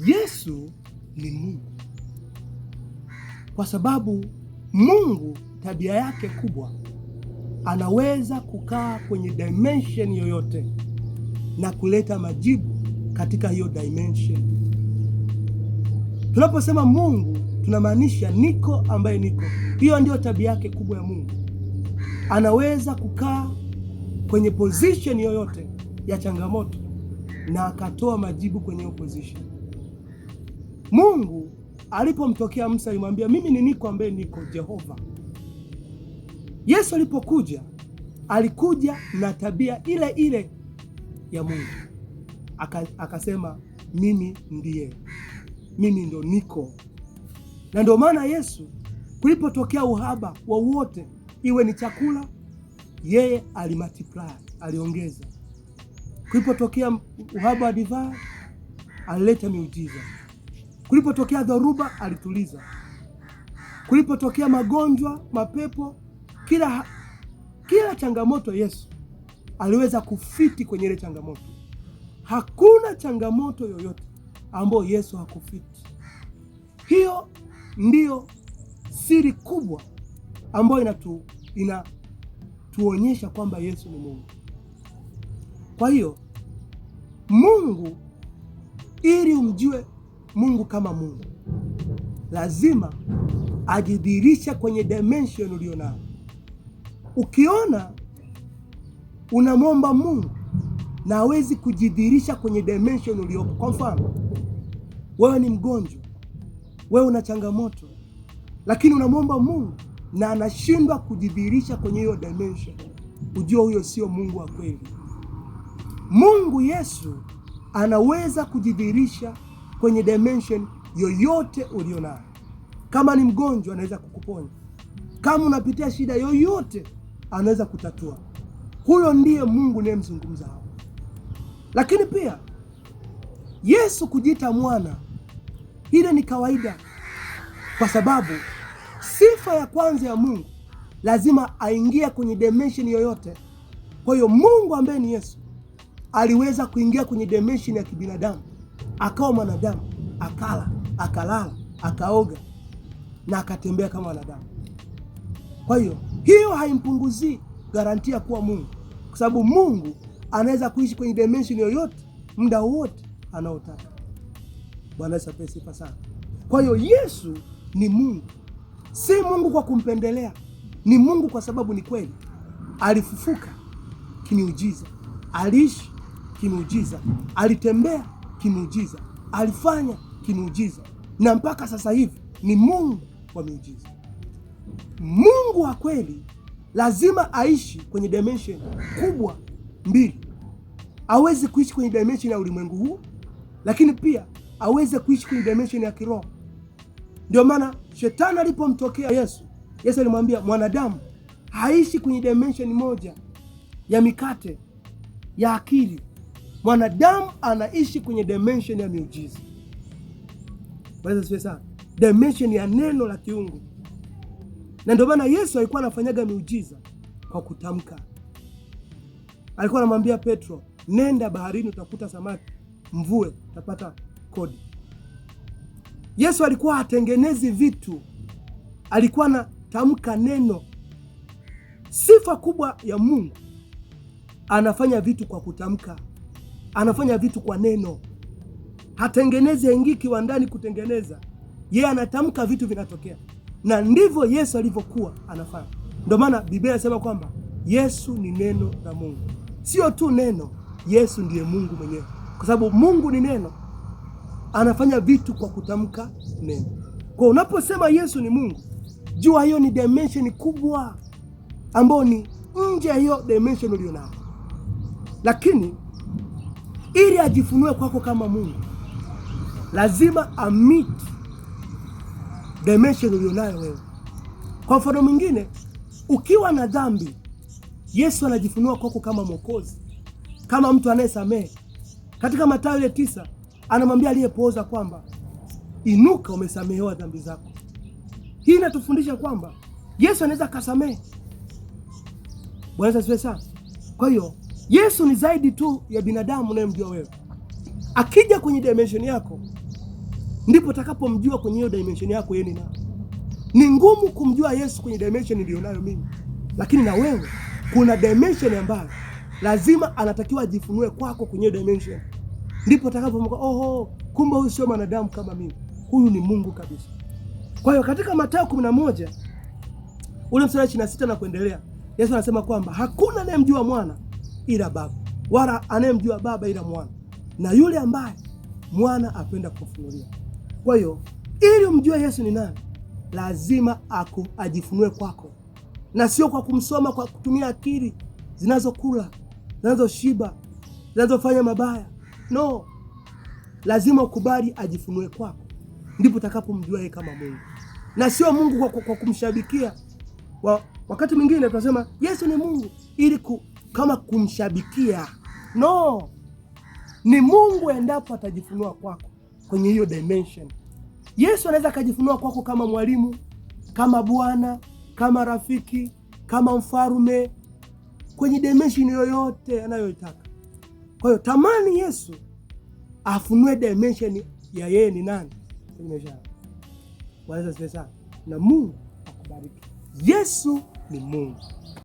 Yesu ni Mungu kwa sababu Mungu tabia yake kubwa, anaweza kukaa kwenye dimension yoyote na kuleta majibu katika hiyo dimension. Tunaposema Mungu tunamaanisha niko ambaye niko. Hiyo ndiyo tabia yake kubwa ya Mungu. Anaweza kukaa kwenye position yoyote ya changamoto na akatoa majibu kwenye hiyo position. Mungu alipomtokea Musa alimwambia, mimi ni niko ambaye niko, Jehova. Yesu alipokuja alikuja na tabia ile ile ya Mungu. Akasema mimi ndiye, mimi ndo niko. Na ndio maana Yesu kulipotokea uhaba wowote, iwe ni chakula, yeye alimultiply, aliongeza. Kulipotokea uhaba wa divai, alileta miujiza. Kulipotokea dhoruba, alituliza. Kulipotokea magonjwa, mapepo, kila changamoto Yesu aliweza kufiti kwenye ile changamoto. Hakuna changamoto yoyote ambayo Yesu hakufiti. Hiyo ndiyo siri kubwa ambayo inatuonyesha kwamba Yesu ni Mungu. Kwa hiyo Mungu, ili umjue Mungu kama Mungu, lazima ajidhihirisha kwenye dimension ulionayo. Ukiona unamwomba Mungu na hawezi kujidhihirisha kwenye dimension uliopo. Kwa mfano, wewe ni mgonjwa, wewe una changamoto, lakini unamwomba Mungu na anashindwa kujidhihirisha kwenye hiyo dimension, ujue huyo sio Mungu wa kweli. Mungu Yesu anaweza kujidhihirisha kwenye dimension yoyote ulionayo. Kama ni mgonjwa, anaweza kukuponya. Kama unapitia shida yoyote, anaweza kutatua. Huyo ndiye Mungu niyemzungumza hapo. Lakini pia Yesu kujiita mwana, ile ni kawaida, kwa sababu sifa ya kwanza ya Mungu lazima aingie kwenye dimension yoyote. Kwa hiyo Mungu ambaye ni Yesu aliweza kuingia kwenye dimension ya kibinadamu, akawa mwanadamu, akala, akalala, akaoga na akatembea kama wanadamu. Kwa hiyo hiyo haimpunguzii garantia kuwa Mungu, kwa sababu Mungu anaweza kuishi kwenye dimension yoyote muda wote anaotaka. Bwana Yesu apewe sifa sana. Kwa hiyo Yesu ni Mungu, si Mungu kwa kumpendelea, ni Mungu kwa sababu ni kweli. Alifufuka kimiujiza, aliishi kimiujiza, alitembea kimiujiza, alifanya kimiujiza, na mpaka sasa hivi ni Mungu wa miujiza. Mungu wa kweli lazima aishi kwenye dimension kubwa mbili. Aweze kuishi kwenye dimension ya ulimwengu huu, lakini pia aweze kuishi kwenye dimension ya kiroho. Ndio maana shetani alipomtokea Yesu, Yesu alimwambia mwanadamu haishi kwenye dimension moja ya mikate ya akili. Mwanadamu anaishi kwenye dimension ya miujiza. Bwana asifiwe sana. Dimension ya neno la kiungu. Na ndio maana Yesu alikuwa anafanyaga miujiza kwa kutamka. Alikuwa anamwambia Petro, nenda baharini utakuta samaki, mvue, utapata kodi. Yesu alikuwa hatengenezi vitu, alikuwa anatamka neno. Sifa kubwa ya Mungu, anafanya vitu kwa kutamka, anafanya vitu kwa neno. Hatengenezi, haingii kiwandani kutengeneza, yeye anatamka vitu vinatokea, na ndivyo Yesu alivyokuwa anafanya. Ndio maana Biblia inasema kwamba Yesu ni neno la Mungu. Sio tu neno, Yesu ndiye Mungu mwenyewe, kwa sababu Mungu ni neno, anafanya vitu kwa kutamka neno. Kwa unaposema Yesu ni Mungu, jua hiyo ni dimension kubwa ambayo ni nje ya hiyo dimension ulionayo. Lakini ili ajifunue kwako kama Mungu, lazima ameet dimension ulionayo wewe. Kwa mfano mwingine, ukiwa na dhambi, Yesu anajifunua kwako kama Mwokozi, kama mtu anayesamehe. Katika Mathayo ile 9 anamwambia aliyepooza kwamba inuka, umesamehewa dhambi zako. Hii inatufundisha kwamba Yesu anaweza akasamehe. Bwana Yesu asifiwe sana. Kwa hiyo Yesu ni zaidi tu ya binadamu unayemjua wewe. Akija kwenye dimension yako, Ndipo utakapomjua kwenye hiyo dimension yako yeye ni nani. Ni ngumu kumjua Yesu kwenye dimension niliyonayo mimi, lakini na wewe kuna dimension ambayo lazima anatakiwa ajifunue kwako kwenye hiyo dimension, ndipo utakapomjua, oho, kumbe huyu sio mwanadamu kama mimi, huyu ni Mungu kabisa. Kwa hiyo katika Mathayo 11 ule mstari 26 na kuendelea, Yesu anasema kwamba hakuna anayemjua mwana ila Baba, wala anayemjua Baba ila Mwana, na yule ambaye mwana apenda kumfunulia. Kwa hiyo ili umjue Yesu ni nani, lazima ajifunue kwako, na sio kwa kumsoma kwa kutumia akili zinazokula, zinazoshiba, zinazofanya mabaya. No, lazima ukubali ajifunue kwako, ndipo utakapomjua yeye kama Mungu, na sio Mungu kwa kumshabikia. Wakati mwingine tunasema Yesu ni Mungu ili kama kumshabikia. No, ni Mungu endapo atajifunua kwako kwenye hiyo dimension. Yesu anaweza akajifunua kwako kama mwalimu, kama Bwana, kama rafiki, kama mfalme, kwenye dimension yoyote anayoitaka. Kwa hiyo tamani Yesu afunue dimension ya yeye ni nani kwenye maisha yako. Bwana asifiwe sana, na Mungu akubariki. Yesu ni Mungu.